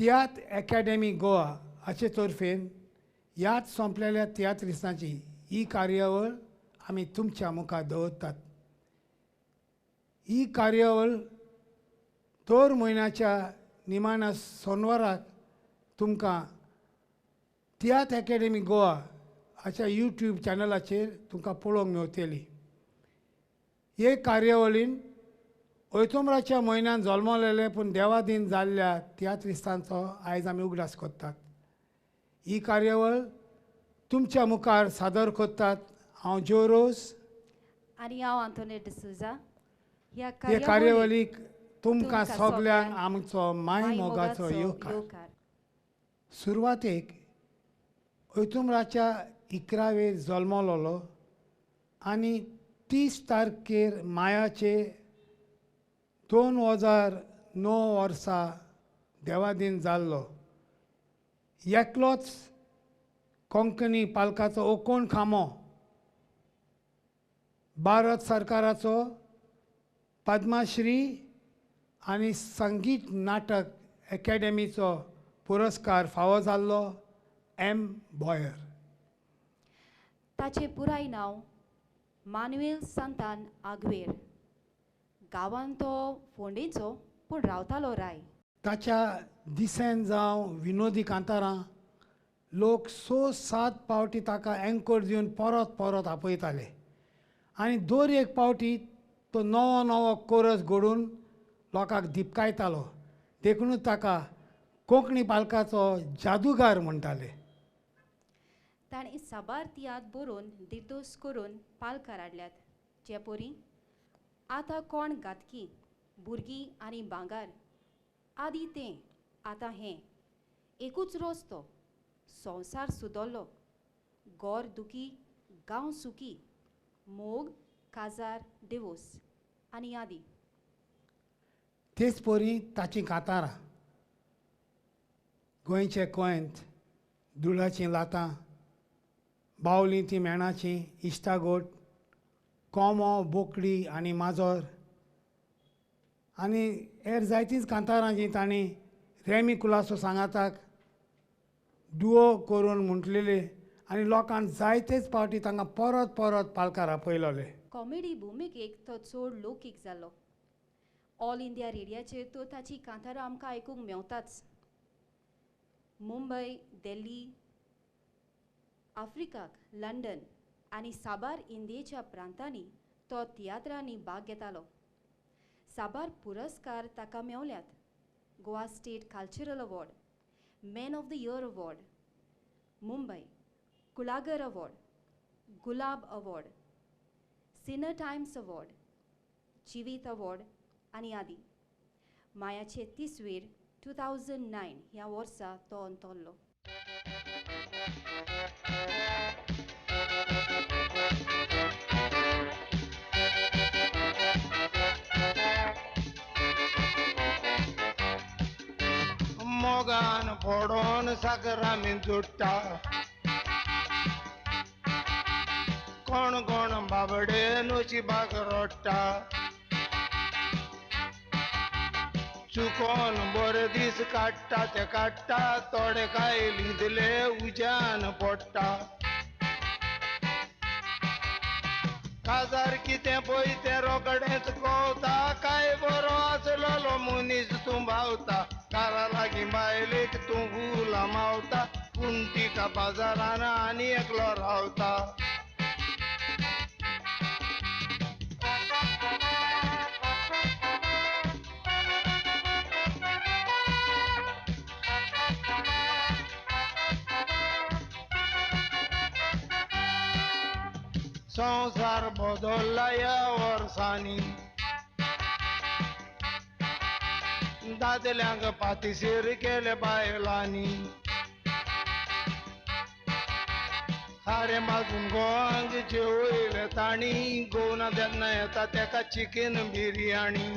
तियात्र academy Goa हाचे तर्फेन याद सोंपलेल्या तियात्रिस्तांची ही कार्यावळ आमी तुमच्या मुखार दवरतात. ही कार्यावळ दर म्हयन्याच्या निमाण्या सोनवाराक तुमकां तियात्र एकेडमी गोवा हाच्या यूट्यूब चॅनलाचेर तुमकां पळोवंक मेवतली. हे कार्यावळीन ऑक्टोबराच्या म्हयन्यान जल्मलेले पूण देवादीन जाल्ल्या तियात्रिस्तांचो आयज आमी उगडास करतात. ही कार्यावळ तुमच्या मुखार सादर करतात हांव ज्यो रोज आनी हांव आंतोनेट डिसोजा. ह्या हे कार्यावळीक तुमकां सगल्यांक आमचो माय मोगाचो येवकार. सुरवातेक ऑक्टोबराच्या 11वेर जल्मलोलो आनी 30 तारखेर मायाचे 2009 वर्सा देवादीन जाल्लो. एकलोच कोंकणी पालकाचो ओकोण खांबो, भारत सरकाराचो पद्मश्री आनी संगीत नाटक एकेडमीचो पुरस्कार फावो जाल्लो एम बॉयर. ताचें पुराय नांव मानुएल सांतान आग्वेर. गांवांत तो फोंडेचो पूण रावतालो राय. ताच्या दिसेन जावं विनोदी कांतारां लोक 6-7 पावटी ताका एंकर दिवन परत परत आपयताले आनी दर एक पावटी तो नवो नवो कोरस घडून लोकांक दिपकायतालो. देखूनच ताका कोंकणी पालकाचो जादूगार म्हणटाले. ताणें साबार तियात्र बरोवन दिर्दोस करून पालकार हाडल्यात, जे परी आतां कोण घातकी, भुरगीं आनी भांगर, आदी तें आतां हें, एकूच रस्तो, संवसार सुदरलो, गोर दुखी गांव सुखी, मोग काजार डिवोर्स आनी आदी. तेच परी ताचीं कांतारां गोंयचे कोयंत, धुळाचीं लातां, बावलीं तीं मेणाचीं, इश्टागोट, कोमो, बोकडी आनी माजोर आनी हेर जायतींच कांतारां जीं तांणी रेमी कुलासो सांगाताक दुओ करून म्हटलेले आनी लोकांक जायतेच पावटी तांकां परत परत पालकार आपयलोले. कॉमेडी भुमिकेक तो चड लोकीक जालो. ऑल इंडिया रेडियाचेर तो ताची कांतारां आमकां आयकूंक मेवताच. मुंबय, दिल्ली, आफ्रिकाक, लंडन आनी साबार इंडियेच्या प्रांतांनी तो तियात्रांनी भाग घेतालो. साबार पुरस्कार ताका मेवल्यात. Goa state cultural award, man of the year award, Mumbai Kulagar award, Gulab award, cine times award, Jivit award आनी आदी. मायाचे 30वेर 2009 ह्या वर्सा तो अंतरलो. मोगान फोडोन साकरामी जुट्टा, कोण कोण बाबडे नशिबाक रोडटा, चुकोन बरे दीस काडटा ते काडटा, थोडे काय लिदले उज्यान पडटा. काजार कितें पळय तें रोखडेंच कवता, काय बरो आसलेलो मनीस तूं भावता, कारा लागीं बायलेक तूं गुलां मावता, पूण तिका बाजारान आनी एकलो रावता. संवसार बदल्ला ह्या वर्सांनी, दादल्यांक पातिशेर केले बायलांनी, सारें बाजून गोवांक जेवयले तांणी, गोवना तेन्ना येता तेका चिकन बिरयाणी.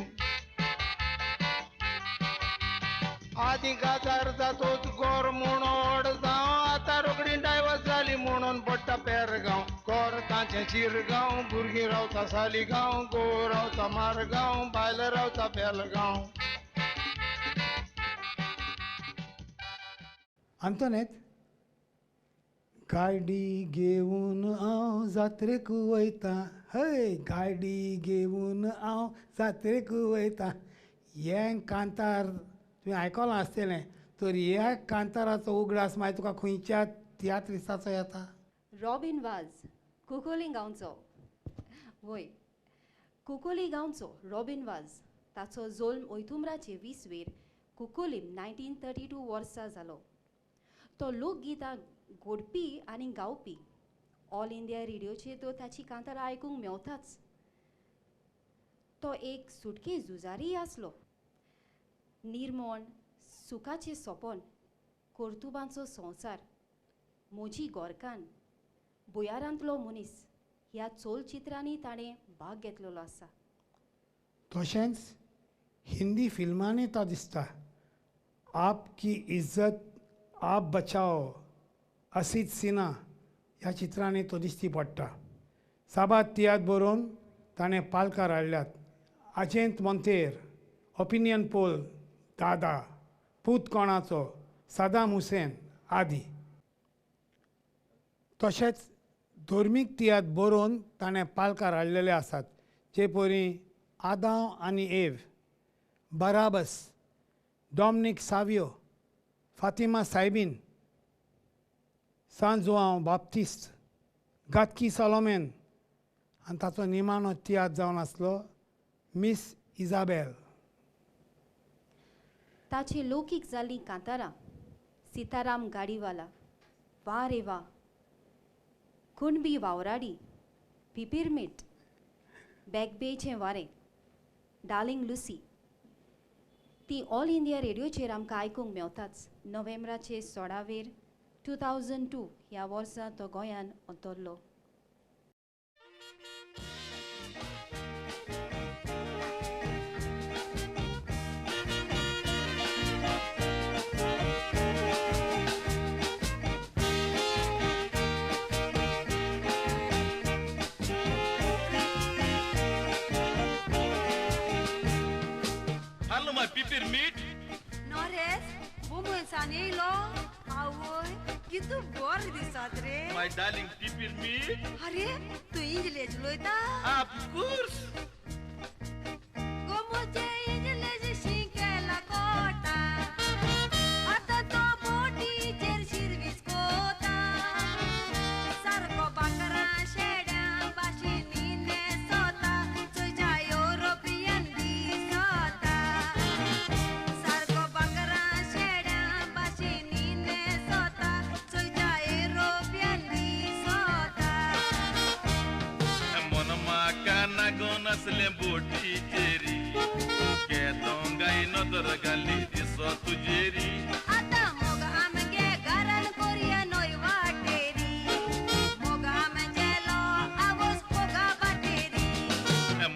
आदीं काजार जातोच गोर म्हूण व्हड जावं, आतां रोखडी डायवर्स जाली म्हणून पडटा पेरगांव. गोर तांचें शिरगांव, भुरगीं रावता सालिगांव, गोव रावता मारगांव, बायल रावता बेलगांव. आंतोनेत, गाडी घेवन हांव जात्रेक वयता, हय गाडी घेवन हांव जात्रेक वयता, हें कांतार तुवें आयकलां आसतलें. तर ह्या कांताराचो उगडास मागीर तुका खंयच्या तियात्रिस्ताचो येता? रॉबीन वाज, कुकोली गांवचो. वय, कुकोली गांवचो रॉबीन वाज, ताचो जोल्म ओयतुम्राचे 20 वेर कुकोलीम 1932 वर्सा जालो. तो लोकगितां घोडपी आनी गावपी. ऑल इंडिया रेडियोचेर तो ताची कांतारां आयकूंक मेवताच. तो एक सुटके झुजारीय आसलो. निर्मोण, सुखाचें सोपन, कर्तुबांचो संवसार, म्हजी गोरकान, भुयारांतलो मनीस ह्या चलचित्रांनी ताणें भाग घेतलेलो आसा. तशेंच हिंदी फिल्मांनी तो दिसता. आपकी इज्जत आप बचाओ, असीत सिन्हा ह्या चित्रांनी तो दिश्टी पडटा. साबार तियात्र बरोवन ताणें पालकार हाडल्यात. आजेंत मोंतेर, ओपिनियन पोल, दादा, पूत कोणाचो, सदाम हुसेन आदी. तशेंच धर्मीक तियात्र बरोवन ताणें पालकार हाडलेले आसात, जे परी आदांव आनी एव, बराबस, डॉमनीक सावियो, फातिमा सायबीन, सान जुआंव बाप्तिस्त, गातकी सोलोमेन आनी ताचो निमाणो तियात्र जावन आसलो मिस इजाबेल. ताची लौकीक जाल्लीं कांतारां सीताराम गाडीवाला, वा रे वा, कुणबी वावराडी, पिपिरमीट, बॅकबेचें वारें, डार्लिंग लुसी ती ऑल इंडिया रेडियोचेर आमकां आयकूंक मेवताच. नोव्हेंबराचे 16 वेर 2002 ह्या वर्सा तो गोंयान अंतरलो. पिपीरमीट नरेश, मुंबयसान येयलो. आवय कितू बरें दिसत रे. My darling पिपीरमीट. अरे तूं इंग्लीश उलयता? Of course. गो म्हजे इंग्लीश शिकेला कोटा, आतां तो बोटीचेर शिरवीस कोता, सारको बाकरां शेड्यां भाशेनी न्हेसोता, चोयच्या युरोपियन दिसता, सारको बाकरां शेड्यां भाशेनी न्हेसोता, चोयच्या युरोपियन दिसता. मन म्हाका नागोन आसलें बोटीचेरी, केदोंगाय नदर घाली दिसो तुजेरी. आतां मोग आमगे घरान कोरया न्हय वाटेरी, मोग आमगेलो आवस फोगा वाटेरी.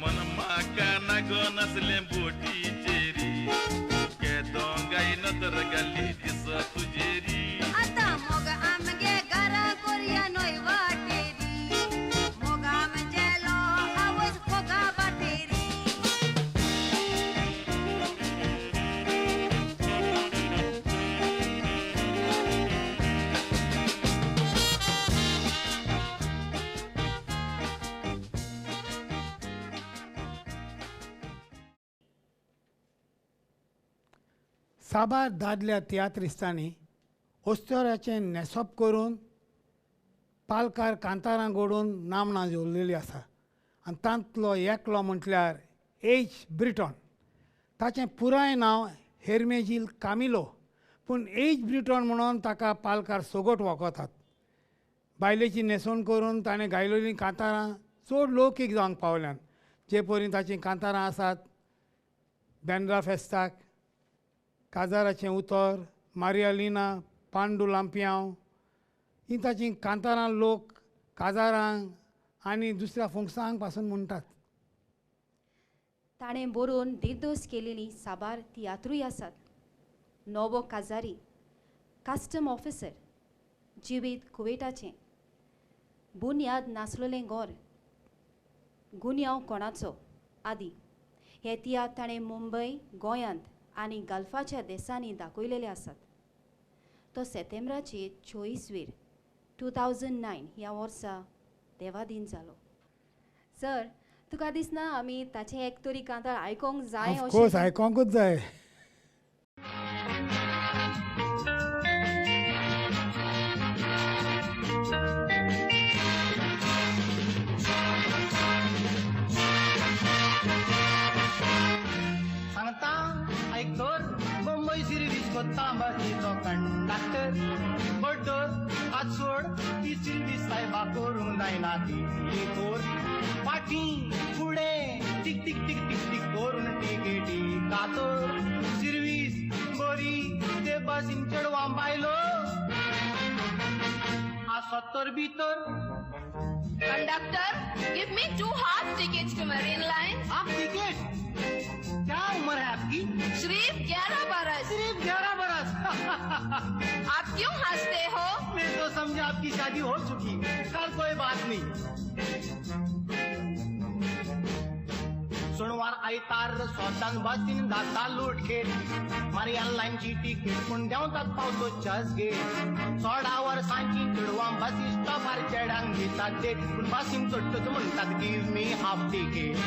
मन म्हाका नागोन आसलें बोटीचेरी, केदोंगाय नदर घाली दिसो तुजेरी. आतां मोग आमगे घरान कोरया न्हय वाटेरी, मोग आमगेलो आवस फोगा वाटेरी. साबार दादल्या तियात्रिस्तांनी ओस्तोराचें न्हेसप करून पालकार कांतारां घडोवन नामनां जोडलेली आसा. आनी तांतलो एकलो म्हटल्यार एच ब्रिटॉन. ताचें पुराय नांव हेर्मेजील कामिलो, पूण एच ब्रिटॉन म्हणून ताका पालकार सोगोट वळखतात. बायलेची न्हेसवण करून ताणें गायलेलीं कांतारां चड लौकीक जावंक पावल्यात. जे परी ताचीं कांतारां आसात बँड्रा फेस्ताक, काजाराचें उतर, मारियालिना, पांडू लांपयांव, हीं ताचीं कांतारां लोक काजारांक आनी दुसऱ्या फंक्शनांक पासून म्हणटात. ताणें बरोवन निर्दोश केलेलीं साबार तियात्रूय आसात. नवो काजारी, कस्टम ऑफिसर, जिवीत कुवेटाचें, बुन्याद नासलेलें गोर, गुन्यांव कोणाचो आदी हे तियात्र ताणें मुंबय, गोंयांत आनी गल्फाच्या देशांनी दाखयलेले आसात. तो सेतेंब्राचे 24 2009 ह्या वर्सा देवादीन जालो. सर, तुका दिसना आमी ताचें एक तरी कांतार आयकोंक जाय? ऑफकोर्स आयकोंकूच जाय. सांगता आयक तर, बंबय सिर्वीस कोत्ता बसीचो कंडक्टर, बड्डर हात सोड ती सिर्वीस सायबा करूंक जायना ती कोर, फाटीं फुडें टीक टीक टीक टीक टीक करून टिकेटी कातर, सिर्वीस बरी ते बसीन चेडवां बायलो आसत तर भितर. Conductor, give me 2 half tickets to Marine Lines. Half ticket? क्या उम्र है आपकी? सिर्फ 11 बरस. सिर्फ 11 बरस? आप क्यों हंसते हो? मैं तो समझा आपकी शादी हो चुकी। कल कोई बात नहीं। सोनवार आयतार स्वतान बसीन जाता लूट खेट, मारियन लायनची तिकीट पूण देंवतात पावतो चर्च गेट, 16 वर्सांची चेडवां बसी स्टॉपार चेड्यांक दितात डेट, पूण बसीन चडटच म्हणटात गिव मी हाफ तिकीट.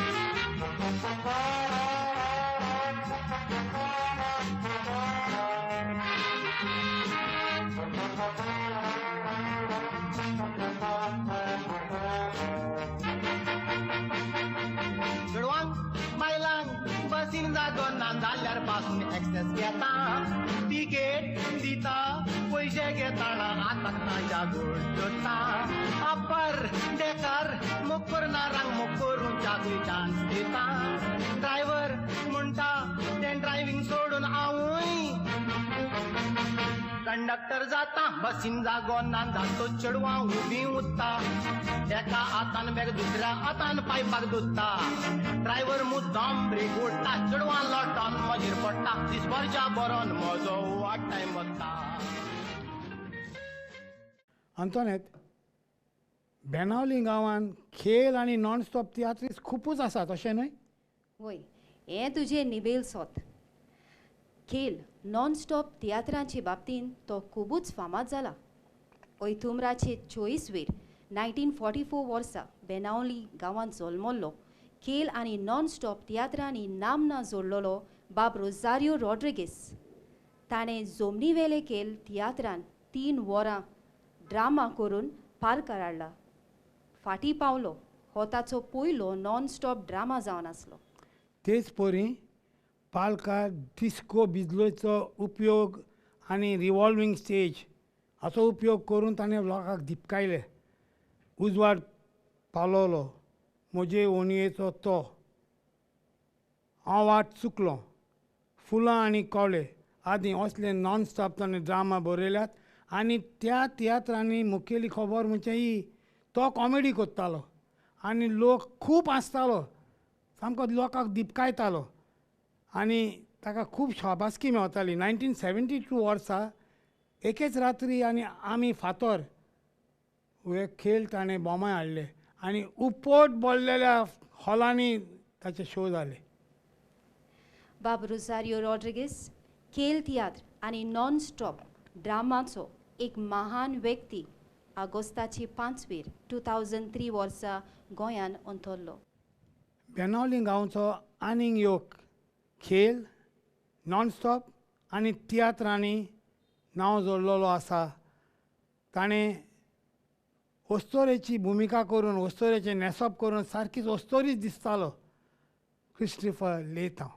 चेडवांक बायलांक बसीन जागो ना जाल्यार पासून एक्सेस घेता, तिकेट दिता, पयशे घेता ना आतां तांच्या गोड जोडटा, अप्पर डेकर मोग ना रांग मोग करून चाकूय चान्स दिता, ड्रायव्हर म्हणटा तें ड्रायव्हींग सोडून हांवूय कंडक्टर जाता, बसीन जागो ना जातो चेडवां उबीं उरता, एका हातान बॅग दुसऱ्या हातान पायपाक दोत्ता, ड्रायव्हर मुद्दाम ब्रेक ओडटा, चेडवां लोटोन म्हजेर पडटा, दिसभरच्या बरोन म्हजो वाट टायम वता. आंतोनेत, बेनावली गांवांत खेळ आनी नॉन स्टॉप तियात्रीस खुबूच आसात अशें न्हय? वय, हें तुजें निबेल सोत. खेळ नॉन स्टॉप तियात्रांचे बाबतींत तो खुबूच फामाद जाला. ओयथुमराचे 24 1944 वर्सा बेनावली गांवांत जल्मल्लो खेळ आनी नॉन स्टॉप तियात्रांनी नामना जोडलेलो बाब रोजारियो रॉड्रिगीस ताणें जोमनीवेले खेळ तियात्रान 3 वरां ड्रामा करून पालकार हाडला. फाटीं पावलो हो ताचो पयलो नॉन स्टॉप ड्रामा जावन आसलो. तेच परी पालकार डिस्को बिजलोचो उपयोग आनी रिवॉल्वींग स्टेज हाचो उपयोग करून ताणें लोकांक दिपकायले. उजवाड पावलोलो, म्हजे ओणयेचो तो, हांव वाट चुकलो, फुलां आनी कवळे आदी असले नॉन स्टॉप ताणें ड्रामा बरयल्यात. आनी त्या तियात्रांनी मुखेली खबर म्हणजे ही, तो कॉमेडी करतालो आनी लोक खूब हांसतालो, सामको लोकांक दिपकायतालो आनी ताका खूब शाबासकी मेवताली. 1972 वर्सा एकेच रात्री आनी आमी फातोर हे खेळ ताणें बोमाय हाडले आनी उपट भरलेल्या हॉलांनी ताचे शो जाले. बाब रोजारियो रॉड्रिगीस खेळ तियात्र आनी नॉन स्टॉप ड्रामाचो एक महान व्यक्ती ऑगस्टाचे 5 2003 वर्सा गोंयान अंतरलो. बेनावली गांवचो आनीक एक खेळ नॉन स्टॉप आनी तियात्रांनी नांव जोडलेलो आसा. ताणें ओस्तोरेची भुमिका करून ओस्तोरेचें न्हेसप करून सारकीच ओस्तोरीच दिसतालो क्रिस्टिफर लेतांव.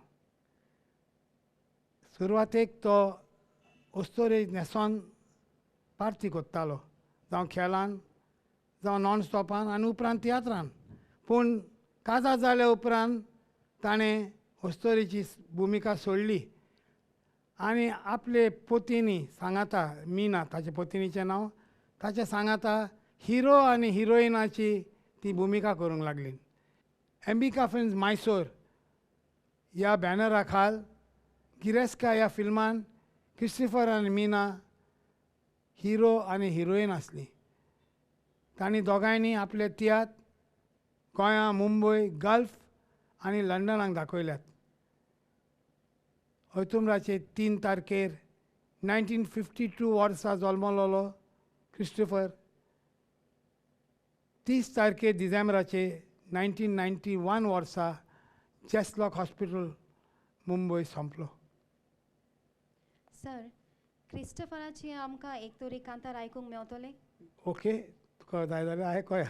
सुरवातेक तो ओस्तोरे न्हेसोन पार्ती करतालो, जावं खेळान जावं नॉन स्टॉपान आनी उपरांत तियात्रान. पूण काजार जाल्या उपरांत ताणें ओस्तोरेची भुमिका सोडली आनी आपले पोतीनी सांगाता, मीना ताचे पोतिनीचें नांव, ताचे सांगाता हिरो आनी हिरोइनाची ती भुमिका करूंक लागली. एम्बिका फिल्म्स मायसोर ह्या बॅनरा खाल गिरेस्का ह्या फिल्मान क्रिस्टिफर आनी मीना हिरो आनी हिरोइन आसली. तांणी दोगांयनी आपले तियात्र गोंया, मुंबय, गल्फ आनी लंडनाक दाखयल्यात. ऑक्टोबराचे 3 तारखेर 1952 वर्सा जल्मलोलो क्रिस्टोफर 30 तारखे डिसेंबराचे 1991 वर्सा जॅसलॉक हॉस्पिटल मुंबय सोंपलो. सर, क्रिस्टोफराची आमकां एक तरी कांतार आयकूंक मेवतलें? ओके, तुका जाय जाल्यार आयकोया.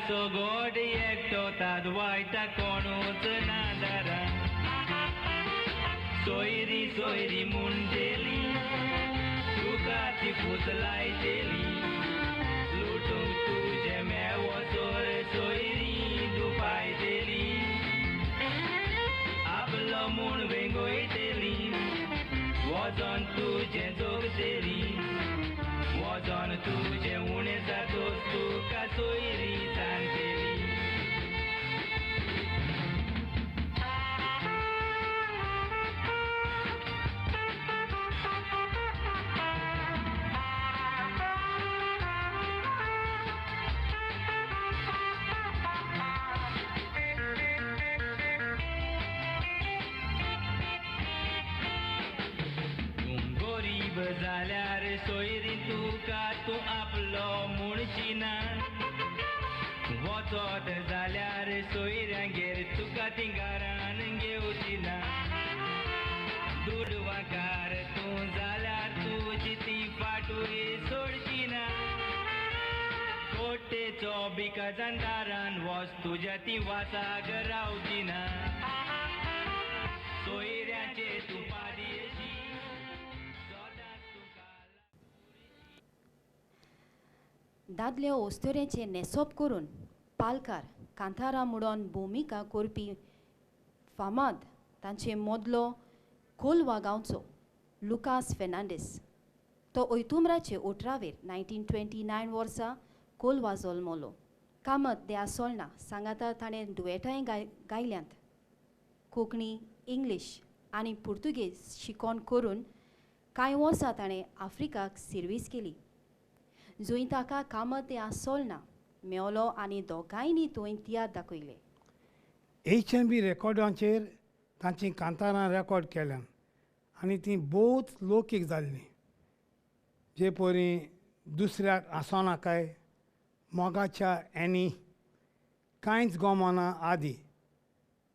सगोड एकटो ताद वायटा कोणूच ना दारा सोयरी सोयरी मुंडेली तुका ती फूस लायतेली लुटूंक तुजें मेवो सोर सोयरी दुपायतेली आपलो म्हूण वेंगयतेली वजन तुजें जोगतेली वजन तुजें उणें जातोच तुका सोयरी सांगतेली. तूं गरीब जाल्यार सोयरी तुका तूं आपलो म्हणशी ना वचत जाल्यार सोयऱ्यांगेर तुका ती घरान घेवची ना दुडवाकार तूं जाल्यार तुजी ती फाटूय सोडची ना कोटेचो बिकाजान दारान वच तुज्या ती वासाक रावची ना सोयऱ्यांचे तूं पादयेशी. दादल्या ओस्तोऱ्याचें न्हेसप करून पालकार कांतारां म्हणून भुमिका करपी फामाद तांचे मदलो कोलवा गांवचो लुकास फेर्नांडीस. तो ओयतुमराचे 18वेर 1929 वर्सा कोलवा जल्मलो. कामत दे आसोळना सांगाता ताणें डुएटांय गायल्यांत. कोंकणी, इंग्लीश आनी पुर्तुगेज शिकोवन करून कांय वर्सां ताणें आफ्रिकाक सिर्वीस केली, जंय ताका कामत दे आसोळना मेवलो आनी दोगांयनी थंय तियात्र दाखयले. HMB रेकॉर्डांचेर तांचीं कांतारां रेकॉर्ड केल्यान आनी तीं भोवच लौकीक जाल्लीं, जे परी दुसऱ्याक आसोना काय, मोगाच्या एनी, कांयच गोमोना आदी.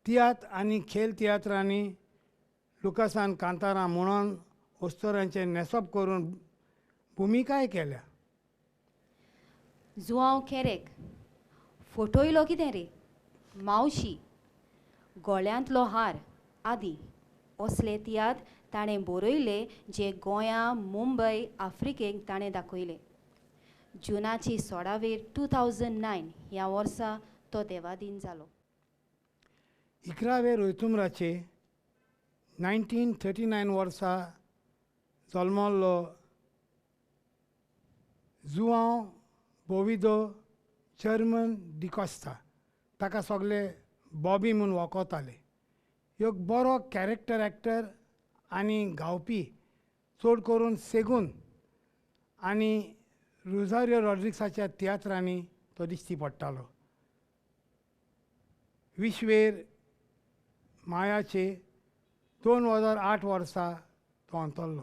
तियात्र आनी खेळ तियात्रांनी लुकासान कांतारां म्हणून ओस्तोरांचें न्हेसप करून भुमिकाय केल्या. जुआंव केरेक, फोटोयलो कितें रे, मावशी, गोळ्यांतलो हार आदी असले तियात्र ताणें बरयले जे गोंया, मुंबय, आफ्रिकेक ताणें दाखयले. जुनाची 16वेर 2009 ह्या वर्सा तो देवादीन जालो. 11वेर ओयतुमराचे 1939 वर्सा जल्मल्लो जुआंव बोविदो जर्मन डिकॉस्ता, ताका सगळे बॉबी म्हूण वळखताले. एक बरो कॅरेक्टर एक्टर आनी गावपी, चड करून सेगून आनी रोजारियो रॉड्रिक्साच्या तियात्रांनी तो दिश्टी पडटालो. विश्वेर मायाचे 2008 वर्सा तो अंतरलो.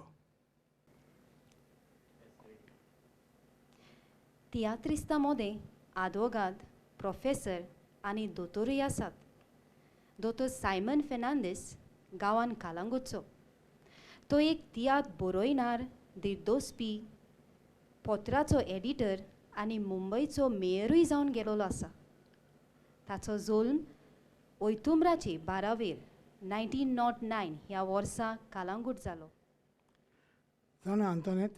तियात्रिस्तां मदें आदवोगाद, प्रोफेसर आनी दोतोरूय आसात. दोतोर सायमन फेर्नांडीस गांवान कालांगुटचो. तो एक तियात्र बरोयणार, दिर्दोसपी, पत्राचो एडिटर आनी मुंबयचो मेयरूय जावन गेलोलो आसा. ताचो जल्म ओयतुमराचे 12वेर 1909 ह्या वर्सा कालांगूट जालो. जाणा आंतोनेत,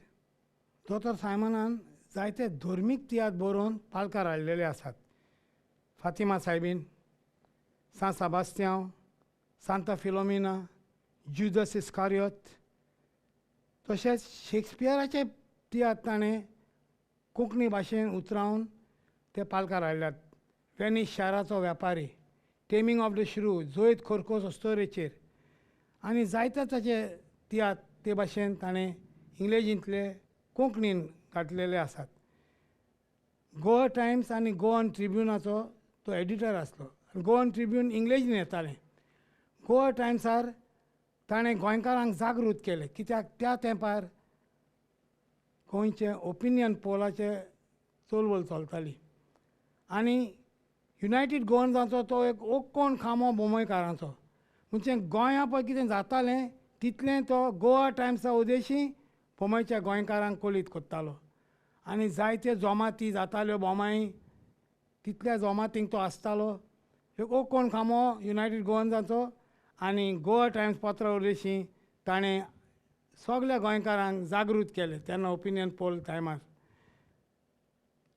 दोतोर सायमनान जायते धर्मीक तियात्र बरोवन पालकार हाडलेले आसात. फातिमा सायबीन, San Sebastian, Santa Filomena, Judas Iscariot, तशेंच शेक्सपियराचे तियात्र ताणें कोंकणी भाशेन उतरावन ते पालकार हाडल्यात. वेनीस शाराचो वेपारी, टेमींग ऑफ the श्रू, जोयत खोरकोस अस्तोरेचेर आनी जायते ताचे तियात्र ते भाशेन ताणें इंग्लेजींतले कोंकणीन घातलेले आसात. गोवा टायम्स आनी गोवन ट्रिब्युनाचो तो एडिटर आसलो. गोवन ट्रिब्यून इंग्लेजीन येतालें. गोवा टायम्सार ताणें गोंयकारांक जागृत केलें, कित्याक त्या तेंपार गोंयचे ओपिनियन पोलाचे चळवळ चलताली आनी युनायटेड गोवन्साचो तो एक ओकोण खांबो बोमयकारांचो. म्हणजे गोंया पळय कितें जातालें तितलें तो गोवा टायम्सा उदेशी बोमयच्या गोंयकारांक कोलीत कोत्तालो आनी जायते जोमाती जाताल्यो बोमाई, तितल्या जोमातींक तो आसतालो. एक ओकोण खांबो युनायटेड गोवन्साचो आनी गोवा टायम्स पत्रा उदेशी ताणें सगल्या गोंयकारांक जागृत केलें तेन्ना ओपिनियन पोल टायमार.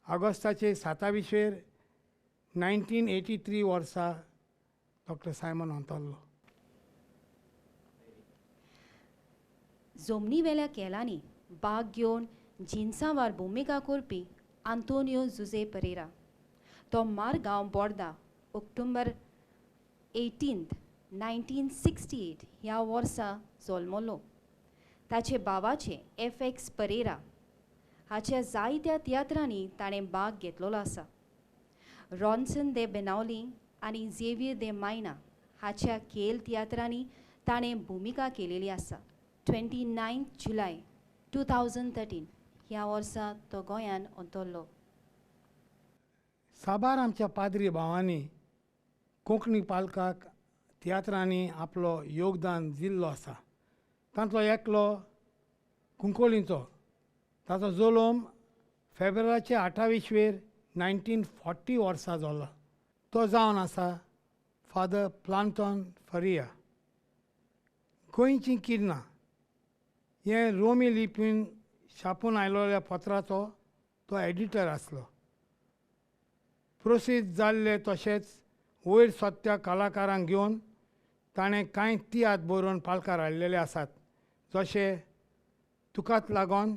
ऑगस्टाचे 27 1983 वर्सा डॉक्टर सायमन अंतरलो. जोमनीवेल्या केलांनी भाग घेवन जिन्सांवार भुमिका करपी आंतोनियो जुझे परेरा तो मारगांव बोर्दा ऑक्टोबर 18 1968 ह्या वर्सा जल्मलो. ताचे भावाचे एफ एक्स परेरा हाच्या जायत्या तियात्रांनी ताणें भाग घेतलेलो आसा. रॉन्सन दे बेनावली आनी झेवियर दे मायना हाच्या खेल तियात्रांनी ताणें भुमिका केलेली आसा. 29 जुलय 2013 ह्या वर्सा तो गोंयान अंतरलो. साबार आमच्या पाद्री भावांनी कोंकणी पालकाक तियात्रांनी आपलो योगदान दिल्लो आसा. तांतलो एकलो कुंकोलींचो, ताचो जल्म फेब्रुवारीचे 28 1940 वर्सा जालो. तो जावन आसा फादर प्लांटॉन फरिया. गोंयचीं किरणां हें रोमी लिपीन छापून आयिल्ल्या पत्राचो तो एडिटर आसलो. प्रसिद्ध जाल्ले तशेंच वयर सोदत्या कलाकारांक घेवन ताणें कांय तियात्र बरोवन पालकार हाडलेले आसात, जशे तुकाच लागोन,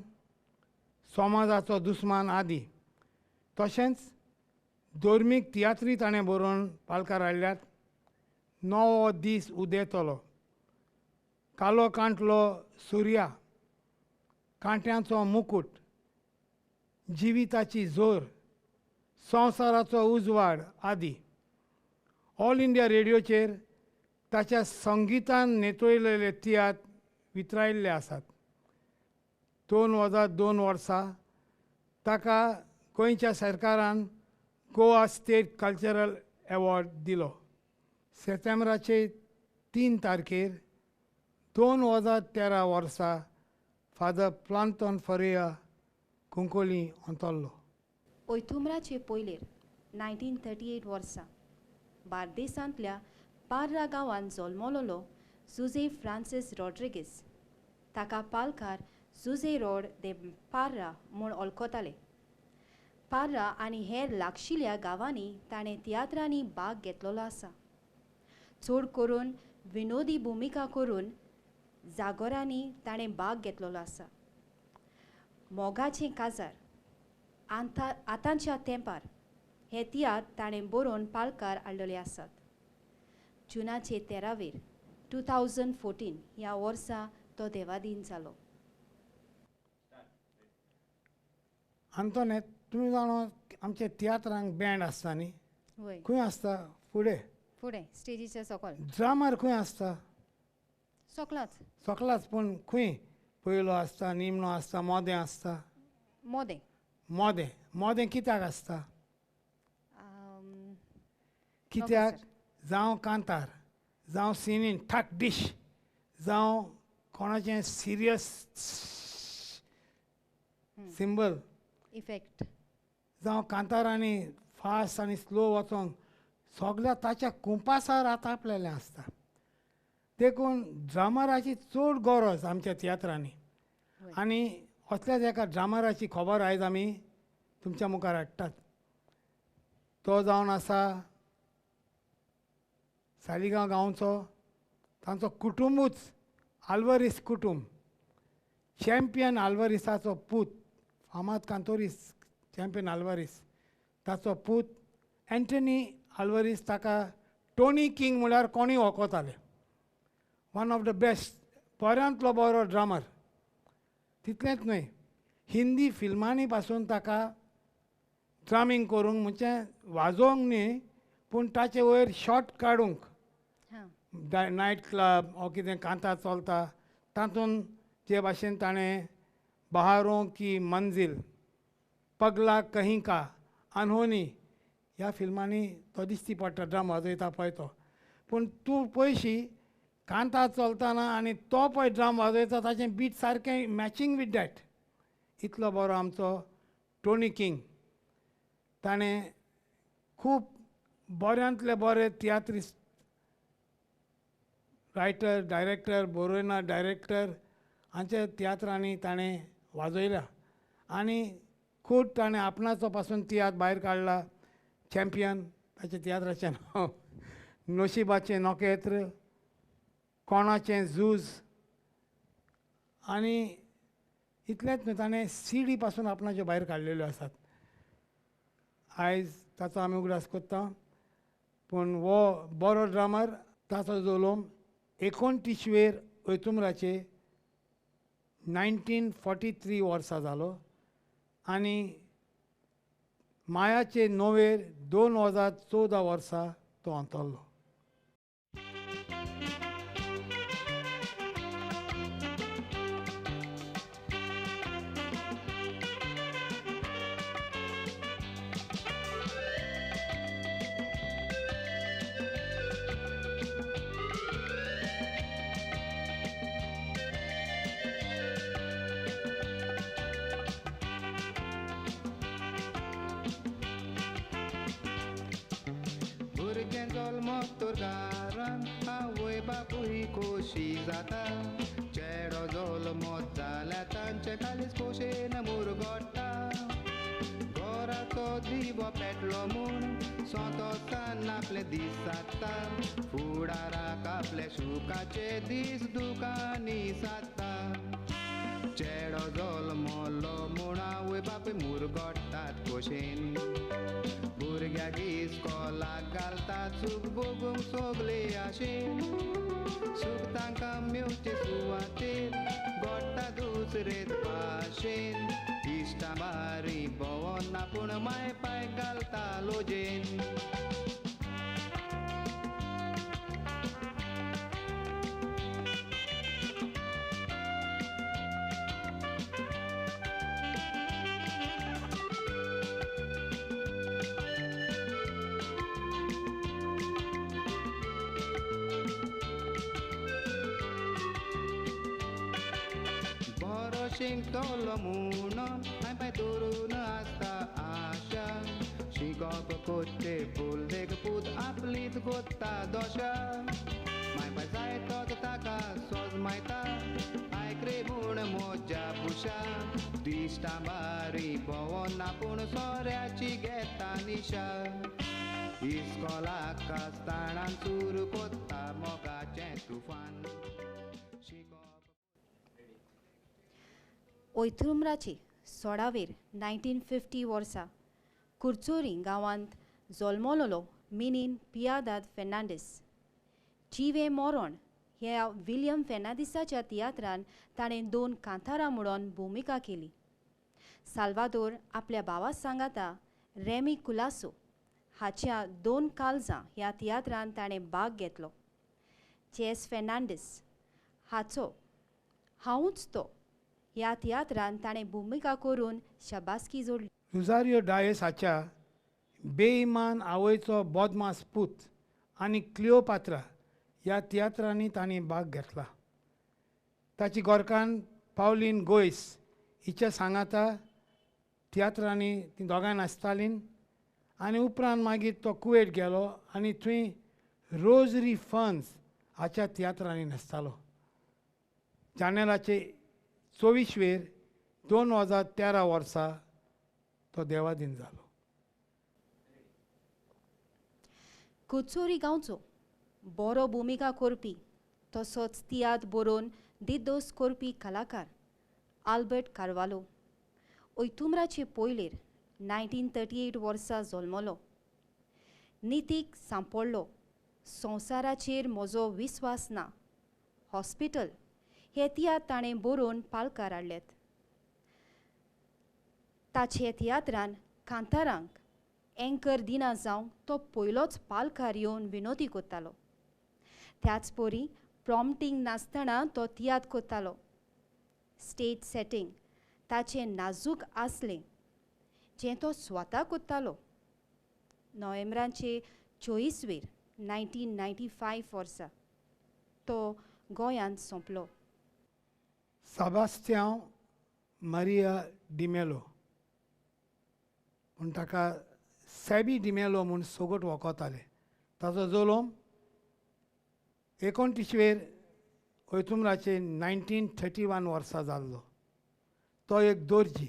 समाजाचो दुस्मान आदी. तशेंच धर्मीक तियात्री ताणें बरोवन पालकार हाडल्यात. नवो दीस उदेतलो, कालो कांटलो सुर्या, कांट्यांचो मुकूट, जिविताची जोर, संवसाराचो उजवाड आदी. ऑल इंडिया रेडियोचेर ताच्या संगितान नेतोयलेले तियात्र वितरायल्ले आसात. 2002 वर्सा ताका गोंयच्या सरकारान गोवा स्टेट कल्चरल एवॉर्ड दिलो. सप्टेंबराचे 3 तारखेर 2013 वर्सा फादर प्लांटॉन फरिया कुंकोली अंतरलो. ओयथुमराचे पयलेर 1938 वर्सा बार्देसांतल्या पार्रा गांवांत जल्मलोलो जुझे फ्रांसीस रॉड्रिगीस ताका पालकार जुझे रोड दे पार्रा म्हूण वळखताले. पार्रा आनी हेर लागशिल्ल्या गांवांनी ताणें तियात्रांनी भाग घेतलेलो आसा. चड करून विनोदी भुमिका करून जागोरांनी ताणें भाग घेतलेलो आसा. मोगाचें काजार, आतांच्या तेंपार हे तियात्र ताणें बरोवन पालकार हाडलेले आसात. जुनाचे 13 2014 ह्या वर्सा तो देवादीन जालो. आंतोनेत, तुमी जाणा आमच्या तियात्रांक बँड आसता न्ही, खंय आसता? फुडें फुडें स्टेजीच्या सकयल. ड्रामार खंय आसता? सकलाच. सकलाच, पूण खंय? पयलो आसता, निमणो आसता, मोदें आसता? मोदें. मोदें मोदें कित्याक आसता? कित्याक जावं कांतार, जावं सिनीन ठाक डीश, जावं कोणाचें सिरियस सिंबल इफेक्ट, जावं कांतारांनी फास्ट आनी स्लो वचोंक सगल्या ताच्या कुंपासार आतां आपलेलें आसता. देखून ड्रामराची चड गरज आमच्या तियात्रांनी. आनी असल्याच एका ड्रामराची खबर आयज आमी तुमच्या मुखार हाडटात. तो जावन आसा सालिगांव गांवचो, तांचो कुटुंबूच आल्वरीस कुटुंब, चॅम्पियन आल्वरीसाचो पूत फामाद कांतोरीस चॅम्पियन आल्वरीस, ताचो पूत एंटनी आल्वरीस, ताका टोनी किंग म्हळ्यार कोणूय वळखताले. वन ऑफ the best, बऱ्यांतलो बरो ड्रामर. तितलेंच न्हय, हिंदी फिल्मांनी पासून ताका ड्रामींग करूंक, म्हणजे वाजोवंक न्ही पूण ताचे वयर शॉट काडूंक, नायट क्लब ओ कितें कांतार चलता तातूंत जे भाशेन ताणें बहारों की मंजील, पगला कहीं का, अनहोनी ह्या फिल्मांनी तो दिश्टी पडटा ड्रम वाजयता पळय तो. पूण तूं पळयशी कांतार चलतना आनी तो पळय ड्रम वाजयता ताचें बीट सारकें मॅचींग विथ that. इतलो बरो आमचो टोनी किंग. ताणें खूब बऱ्यांतले बरे तियात्रिस्ट, रायटर, डायरेक्टर, बरोयना डायरेक्टर हांच्या तियात्रांनी ताणें वाजयल्या आनी खूब ताणें आपणाचो पासून तियात्र भायर काडला. चॅम्पियन ताच्या तियात्राचें नांव, नशिबाचें नखेत्र, कोणाचें झूज, आनी इतलेंच न्हय ताणें सीडी पासून आपणाच्यो भायर काडलेल्यो आसात. आयज ताचो आमी उगडास करता. पूण हो बरो ड्रामर, ताचो जल्म 29 ऑक्टोबराचे 1943 वर्सा जालो आनी मायाचे 9 2014 वर्सा तो अंतरलो. आवय बापूय खोशी जाता, चेडो जल्मत जाल्यार तांचे कालीच खोशेन मुरगोट्टा. घराचो दिवो पेटलो म्हूण संतोसान आपले दीस सादता, फुडाराक आपले सुखाचे दीस दुकांनी सादता. चेडो जल्मलो म्हूण आवय बापूय मुरगोट्टात खोशेन, भुरग्याक इस्कोलाक घालतात सूख भोगूंक सगले आशेन. सूख तांकां मेवचे सुवातेर गोडटा दुसरेच भाशेन, इश्टां बारी भोंवना पूण माय पाय घालता लोजेन. शिंकतलो म्हूण माय पाय धरून आसता आशा, शिकोप कोत्ते फूल देख पूत आपलीच गोत्ता दोशा. माय पाय जाय तोच ताका सोज मायता, आयक रे म्हूण मोज्या पुशा. दिश्टां बारी भोंवना पूण सोऱ्याची घेता निशा, इस्कोलाक आसतना सुरू कोत्ता मोगाचें तुफान. ओयथुमराचे 16 1950 वर्सा कुरचोरी गांवांत जल्मलोलो मिनीन पियादाद फेर्नांडीस. जिवे मोरोण ह्या विलियम फेर्नांडीसाच्या तियात्रान ताणें 2 कांतारां म्हणून भुमिका केली. साल्वादोर आपल्या भावा सांगाता रेमी कुलासो हाच्या 2 कालजां ह्या तियात्रान ताणें भाग घेतलो. चेस फेर्नांडीस हाचो हांवूच तो ह्या तियात्रान ताणें भुमिका करून शाबासकी जोडली. रुजारियो डायस हाच्या बेईमान आवयचो बोदमास पूत आनी क्लिओपात्रा ह्या तियात्रांनी ताणें भाग घेतला. ताची गोरकान पावलीन गोयस हिच्या सांगाता तियात्रांनी ती दोगांय नाचतालीं आनी उपरांत मागीर तो कुवेट गेलो आनी थंय रोजरी फन्स हाच्या तियात्रांनी न्हेसतालो. जानेराचे 24वेर 2013 वर्सा तो देवादीन जालो. कुचोरी गांवचो बरो भुमिका करपी तसोच तियात्र बरोवन दिदोस करपी कलाकार आल्बर्ट कार्वालो ओयतुमराचे पयलेर 1938 वर्सा जल्मलो. नितीक सांपडलो, संवसाराचेर म्हजो विस्वास ना, हॉस्पिटल हे तियात्र ताणें बरोवन पालकार हाडल्यात. ताचे तियात्रान कांतारांक एंकर दिना जावंक तो पयलोच पालकार येवन विनोदी करतालो. त्याच परी प्रॉम्पटींग नासतना तो तियात्र करतालो. स्टेज सेटींग ताचें नाजूक आसलें जें तो स्वता करतालो. नोव्हेंबराचे 24वेर 1995 वर्सा तो गोंयांत सोंपलो. सेबास्तियांव मारिया डिमेलो पूण ताका सॅबी डिमेलो म्हूण सोगट वळखताले. ताचो जल्म 29वेर ओयतुमराचे 1931 वर्सा जाल्लो. तो एक दर्जी,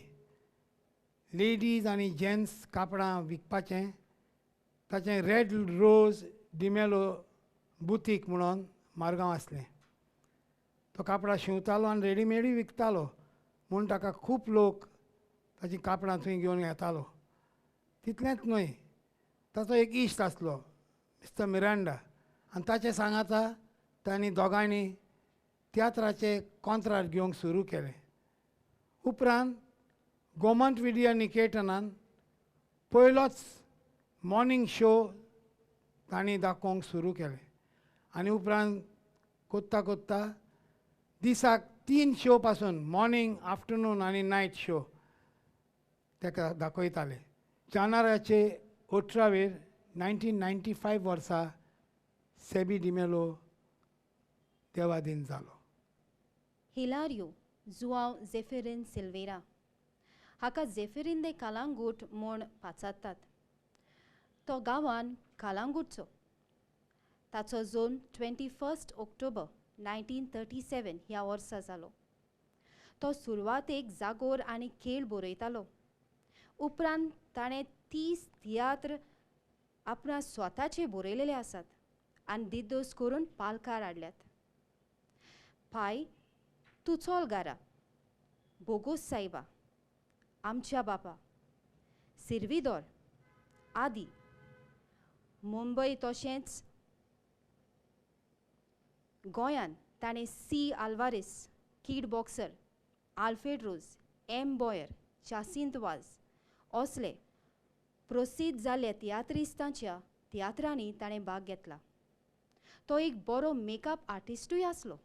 लेडीज आनी जेंट्स कापडां विकपाचें ताचें रेड रोज डिमेलो बुतीक म्हणून मारगांव आसलें. तो कापडां शिंवतालो आनी रेडीमेडूय विकतालो म्हूण ताका खूब लोक ताचीं कापडां थंय घेवन येतालो. तितलेंच न्हय, ताचो एक इश्ट आसलो मिस्टर मिरांडा आनी ताचे सांगाता तांणी दोगांयनी तियात्राचे कॉंत्राट घेवंक सुरू केलें. उपरांत गोमंत विडिया निकेतनान पयलोच मॉर्निंग शो तांणी दाखोवंक सुरू केलें आनी उपरांत कोत्ता कोत्ता दिसाक 3 शो पासून मॉर्निंग, आफ्टरनून आनी नायट शो ताका दाखयताले. जानेराचे 18वेर 1995 वर्सा सॅबी डिमेलो देवादीन जालो. हिलारियो जुआंव झेफिरीन सिल्वेरा हाका झेफिरीन दे कालांगूट म्हूण पाचारतात. तो गांवान कालांगूटचो. ताचो जल्म 21 ऑक्टोबर 1937 ह्या वर्सा जालो. तो सुरवातेक जागोर आनी खेळ बरयतालो. उपरांत ताणें 30 तियात्र आपणा स्वताचे बरयलेले आसात आनी दिदोस करून पालकार हाडल्यात. पाय तूं चोल गारा, बोगोस सायबा, आमच्या बापा, सिर्विदोर आदी मुंबय तशेंच गोंयांत ताणें C Alvares, Kid Boxer, Alfred Rose, M Boyer, Jacinto Vaz असले प्रसिद्ध जाल्ल्या तियात्रिस्तांच्या तियात्रांनी ताणें भाग घेतला. तो एक बरो मेकअप आर्टिस्टूय आसलो.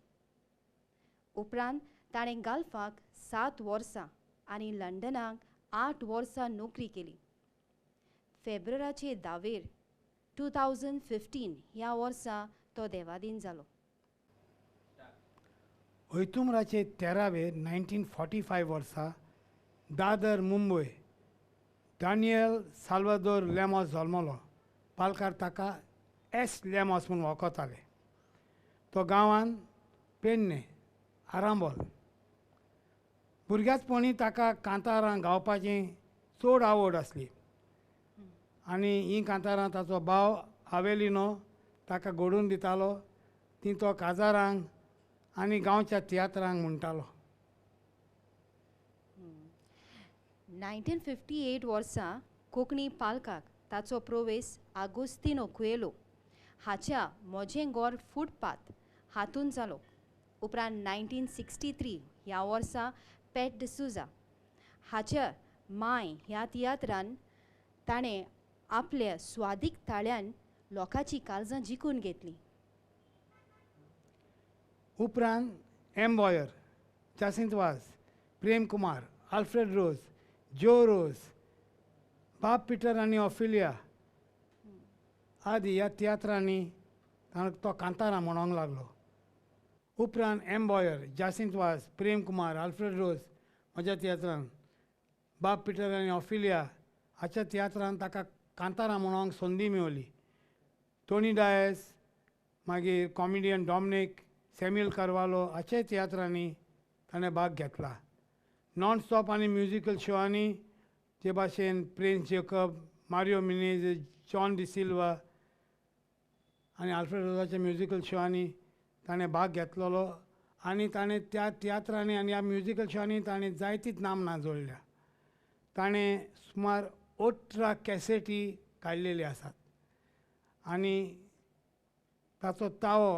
उपरांत ताणें गाल्फाक 7 वर्सां आनी लंडनाक 8 वर्सां नोकरी केली. फेब्रुवाराचे 10वेर 2015 ह्या वर्सा तो देवादीन जालो. ओयतुमराचे 13वेर 1945 वर्सा दादर मुंबय दानियल साल्वादोर लेमोस जल्मलो. पालकार ताका एस लेमोस म्हूण वळखताले. तो गांवान पेडणे आरांबोल. भुरग्याचपणी ताका कांतारां गावपाची चड आवड आसली आनी हीं कांतारां ताचो भाव आवेलिनो ताका घडोवन दितालो. ती तो काजारांक आनी गांवच्या तियात्रांक म्हणटालो. 1958 वर्सा कोंकणी पालकाक ताचो प्रवेश आगोस्तिनो कुएलो हाच्या म्हजें गोर फुटपाथ हातूंत जालो. उपरांत 1963 ह्या वर्सा पॅट डिसुजा हाच्या माय ह्या तियात्रान ताणें आपल्या स्वादीक ताळ्यान लोकांची काळजां जिखून घेतली. उपरांत M Boyer, Jacinto Vaz, Prem Kumar, Alfred Rose, Joe Rose, बाब पिटर आनी ऑफिलिया आदी ह्या तियात्रांनी तो कांतारां म्हणोंक लागलो. उपरांत M Boyer, Jacinto Vaz, Prem Kumar, Alfred Rose म्हज्या तियात्रान, बाब पिटर आनी ऑफिलिया हाच्या तियात्रान ताका कांतारां म्हणोंक संदी मेवली. टोनी डायस, मागीर कॉमेडियन डॉमनीक सॅम्युअल कार्वालो हाचे तियात्रांनी ताणें भाग घेतला. नॉन स्टॉप आनी म्युजिकल शोआंनी ते भाशेन प्रिन्स जेकब, मारियो मिनेज, जॉन डिसिल्वा आनी आल्फ्रेड रोजाच्या म्युजिकल शोआंनी ताणें भाग घेतलेलो आनी ताणें त्या तियात्रांनी आनी ह्या म्युजिकल शोआंनी ताणें जायतीच नामनां जोडल्या. ताणें सुमार 18 कॅसेटी काडलेली आसात आनी ताचो तावो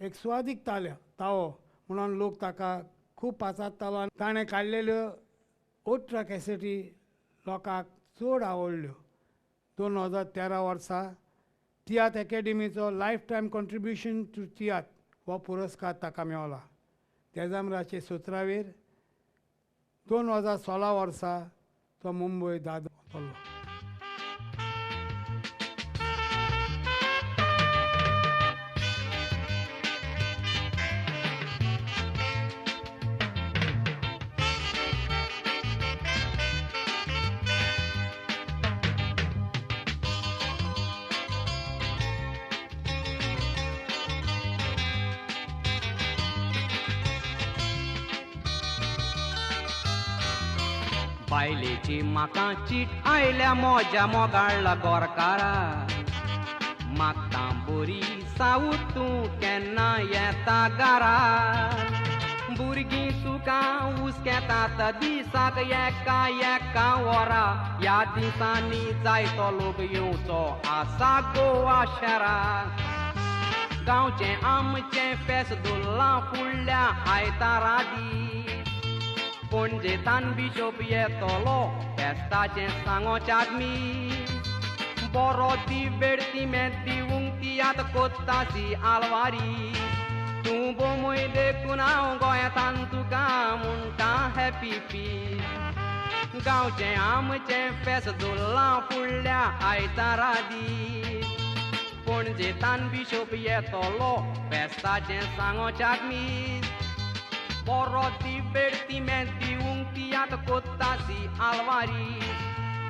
एक सुवादीक तावो म्हणून लोक ताका खूब पाचारतालो आनी ताणें काडलेल्यो 18 कॅसेटी लोकांक चड आवडल्यो. 2013 वर्सा तियात्र एकेडमीचो लायफ टायम कॉन्ट्रिब्युशन टू तियात्र हो पुरस्कार ताका मेवला. देजांब्राचे 17वेर 2016 वर्सा तो मुंबय दादर वतलो. बायलेची म्हाका चीट आयल्या मोज्या मोगाळला गोरकारा, मागता बोरी सावूत तूं केन्ना येता घरा. भुरगीं तुका हुस्केतात दिसाक एका एका वरा, ह्या दिसांनी जायतो लोक येवचो आसा गोवा शहराक. गांवचें आमचें फेस्त धुल्लां फुडल्या आयतारा दीस, पणजेतान बिशोप येतलो फेस्ताचें सांगोच्याक मीस. बरो दी वेळ तिमें दिवंक तियात कोत्तासी आलवारी, तूं बोमय देखून हांव गोंयांतान तुका म्हणटा हॅपी पीस. गांवचें आमचें फेस्त धुल्लां फुडल्या आयतारा दीस, पणजेतान बिशोप येतलो फेस्ताचें सांगोच्याक मीस. बरो दी वेळ तिमें दिवंक तियात कोत्तासी आलवारी,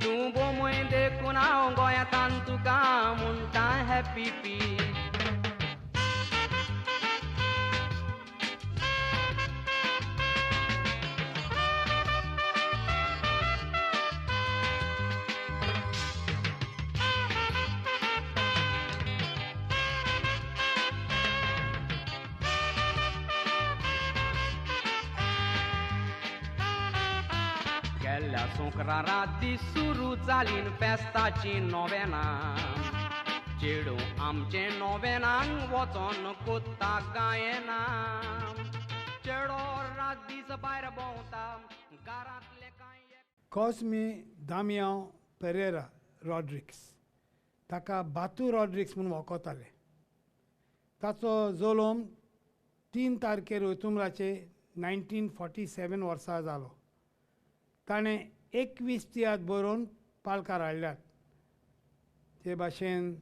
तूं बोमय देखून हांव गोंयांतान तुका म्हणटा हॅपी पीस. गेल्ल्या सोंक्रारा दीस सुरू जाली फेस्ताची नोवेनां, चेडूं आमचें नोवेनांक वचोन कोत्ता गायना. चेडो रात दीस भायर भोंवता घरांतलें कांय. कॉस्मी दामियांव पेरेरा रॉड्रिक्स ताका बातू रॉड्रिक्स म्हूण वळखताले. ताचो जल्म 3 तारखेर ओतुम्राचे 1947 वर्सा जालो. ताणें 21 तियात्र बरोवन पालकार हाडल्यात. ते भाशेन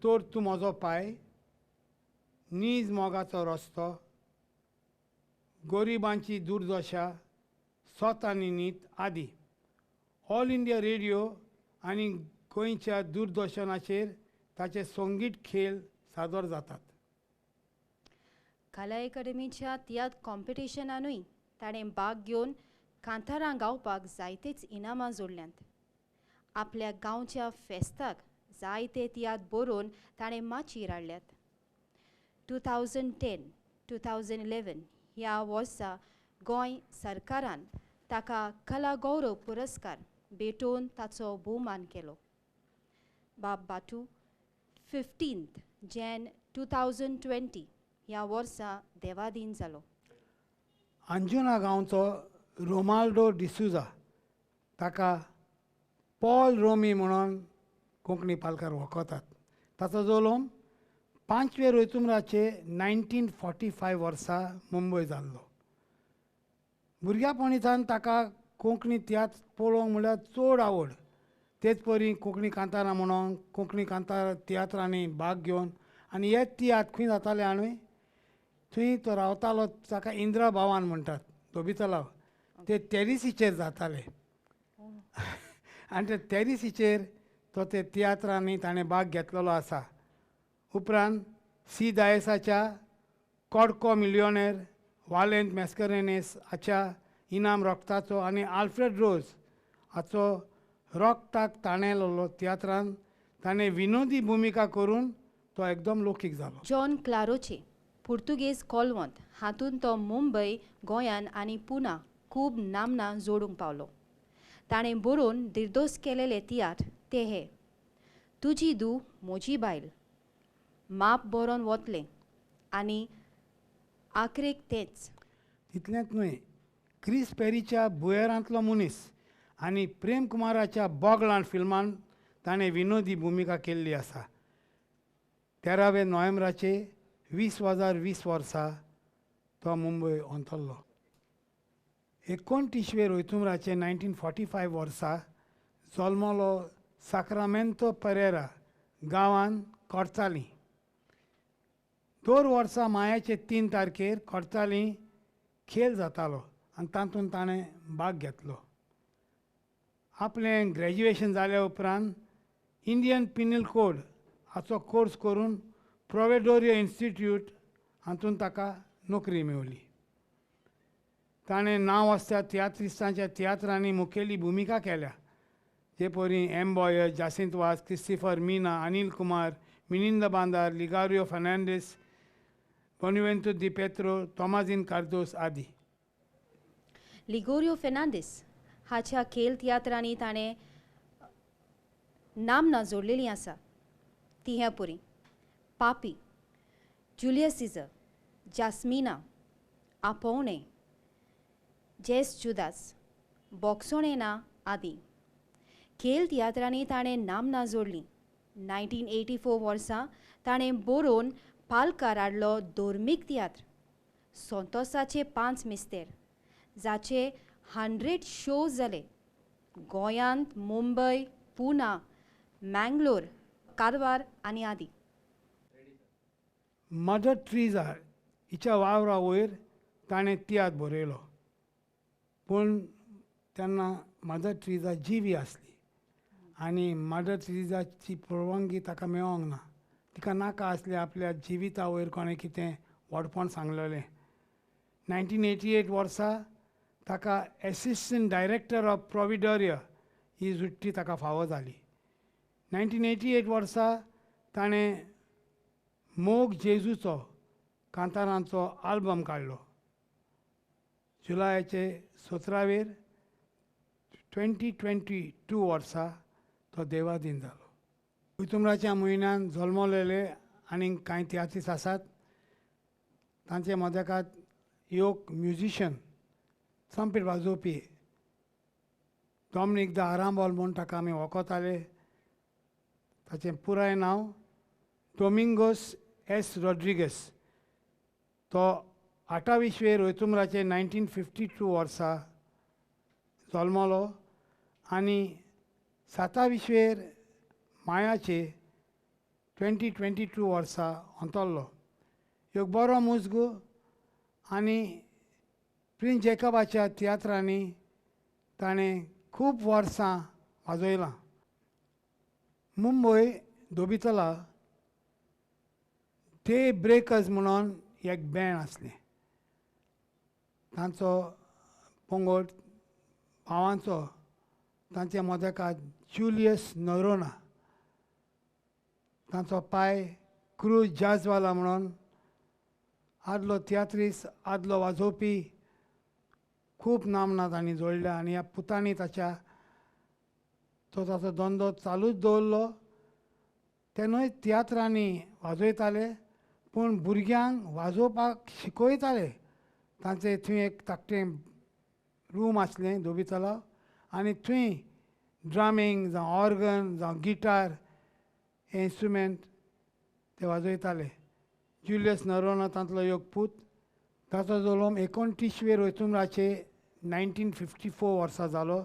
तोर तूं म्हजो पाय, नीज मोगाचो रस्तो, गरिबांची दुर्दशा, सोत आनी नीत आदी. ऑल इंडिया रेडियो आनी गोंयच्या दूरदर्शनाचेर ताचे संगीत खेळ सादर जातात. कला अकादमीच्या तियात्र कॉम्पिटिशनानूय ताणें भाग घेवन कांतारां गावपाक जायतेच इनामां जोडल्यांत. आपल्या गांवच्या फेस्ताक जायते तियात्र बरोवन ताणें माचयेर हाडल्यात. 2010 2011 ह्या वर्सा गोंय सरकारान ताका कला गौरव पुरस्कार भेटोवन ताचो भोवमान केलो. बाब बाटू 15 जॅन 2020 ह्या वर्सा देवाधीन जालो. अंजुना गांवचो रोमाल्डो डिसुजा ताका पॉल रोमी म्हणून कोंकणी पालकार वळखतात. ताचो जल्म 5 रोयतुमराचे 1945 वर्सा मुंबय जाल्लो. भुरग्यापणीसान ताका कोंकणी तियात्र पळोवंक म्हणल्यार चड आवड. तेच परी कोंकणी कांतारां म्हणून कोंकणी कांतार तियात्रांनी भाग घेवन आनी हे तियात्र खंय जाताले आनी थंय तो रावतालो ताका इंदिरा भवन म्हणटात, धोबी तलाव, ते टेरिसीचेर जाताले आनी ते टेरिसीचेर तो ते तियात्रांनी ताणें भाग घेतलेलो आसा. उपरांत सी दायसाच्या कोडको मिलियोनेर, वालेंत मॅस्करेनेस हाच्या इनाम रोगताचो आनी आल्फ्रेड रोज हाचो रोगताक ताणेलेलो तियात्रान ताणें विनोदी भुमिका करून तो एकदम लोकीक जालो. जॉन क्लारोचे पुर्तुगेज कोलवंत हातूंत तो मुंबय, गोंयान आनी पुना खूब नामना जोडूंक पावलो. ताणें बरोवन दिर्दोस केलेले तियात्र ते हे तुजी दू म्हजी बायल, माप बरोवन वतलें आनी आखरेक तेंच. तितलेंच न्हय, क्रिस पेरीच्या बुयेरांतलो मनीस आनी प्रेम कुमाराच्या बोगलांड फिल्मान ताणें विनोदी भुमिका केल्ली आसा. 13 नोव्हेंबराचे 2020 वर्सा तो मुंबय अंतरलो. 29 ऑक्टोबराचे 1945 वर्सा जल्मलो साक्रामेंतो परेरा गांवान कोडचाली. दर वर्सा मायाचे 3 तारखेर कोडचाली खेळ जातालो आनी तातूंत ताणें भाग घेतलो. आपलें ग्रॅज्युएशन जाल्या उपरांत इंडियन पिनल कोड हाचो कोर्स करून प्रोवेडोरियो इन्स्टिट्यूट हातूंत ताका नोकरी मेवली. ताणें नांव आसत्या तियात्रिस्तांच्या तियात्रांनी मुखेली भुमिका केल्या, जे परी M Boyer, Jacinto Vaz, Christopher Mina, Anil Kumar, Minind Bandar, Ligario Fernandes, Bonaventure de Pedro, Tomazin Cardozo आदी. लिगोरियो फेर्नांडीस हाच्या खेळ तियात्रांनी ताणें नामना जोडलेली आसा ती ह्या पुरी पापी, जुलियस सिजर, जास्मिना, आपोवणें, जेस जुदास, बोक्सोणें ना आदी. खेळ तियात्रांनी ताणें नामना जोडली. 1984 वर्सा ताणें बरोवन पालकार हाडलो धर्मीक तियात्र संतोसाचे 5 मिस्तेर, जाचे 100 शोज जाले गोंयांत, मुंबय, पुना, मँगलोर, कारवार आनी आदी. मदर ट्रिजा हिच्या वावरा वयर ताणें तियात्र बरयलो, पूण तेन्ना मदर ट्रिजा जिवी आसली आनी मदर ट्रिजाची परवानगी ताका मेळोंक ना. तिका नाका आसलें आपल्या जिविता वयर कोणें कितें व्हडपण सांगलेलें. 1988 वर्सा ताका एसिस्टंट डायरेक्टर ऑफ प्रोविडोरिया ही जुट्टी ताका फावो जाली. 1988 वर्सा ताणें मोग जेजूचो कांतारांचो आल्बम काडलो. जुलयाचे 17 2022 वर्सा तो देवाधीन जालो. ऑक्टोबराच्या म्हयन्यान जल्मलेले आनी कांय तियात्रिस्त आसात. तांचे मदेकात एक musician, trumpet वाजोवपी Dominic the Arambol म्हूण ताका आमी वळखताले. ताचें पुराय नांव डोमिंगोस एस रॉड्रिगस. तो 28 ऑक्टोबराचे 1952 वर्सा जल्मलो आनी 27 मायाचे 2022 वर्सा अंतरलो. एक बरो मुजगो आनी प्रिन्स जेकबाच्या तियात्रांनी ताणें खूब वर्सां वाजयलां. मुंबय दोबितला डे ब्रेकर्स म्हणून एक बँड आसलें. तांचो पंगड भावांचो, तांचे मदेकात जुलियस नरोना, तांचो पाय क्रूज जाजवाला म्हणून आदलो तियात्रिस्त, आदलो वाजोवपी, खूब नामना तांणी जोडल्या आनी ह्या पुतांनी ताच्या तो ताचो धंदो चालूच दवरलो. ते न्हय तियात्रांनी वाजयताले पूण भुरग्यांक वाजोवपाक शिकयताले. तांचे थंय एक धाकटें रूम आसलें धोबी तलाव आनी थंय ड्रमींग जावं ऑर्गन जावं गिटार हे इन्स्ट्रुमेंट ते वाजयताले. जुलियस नरोना तांतलो एक पूत. ताचो जल्म 29 ऑक्टोबराचे 1954 वर्सा जालो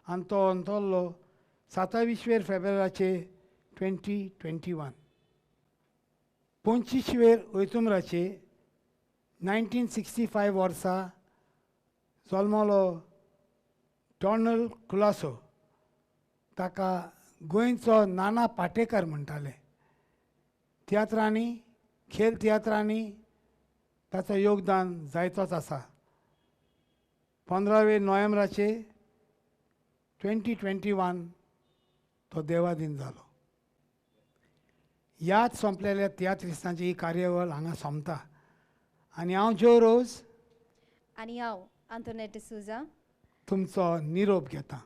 आनी तो अंतरलो 27 फेब्रुवारीचे 2021. 25 ऑक्टोबराचे 1965 वर्सा जल्मलो डॉनल्ड कुलासो. ताका गोंयचो नाना पाटेकर म्हणटाले. तियात्रांनी खेळ तियात्रांनी ताचो योगदान जायतोच आसा. 15 नोव्हेंबराचे 2021 तो देवादीन जालो. याद सोंपलेल्या तियात्रिस्तांची ही कार्यावळ हांगा सोंपता आनी हांव ज्यो रोज आनी हांव आंतोनेट डिसोजा तुमचो निरोप घेता.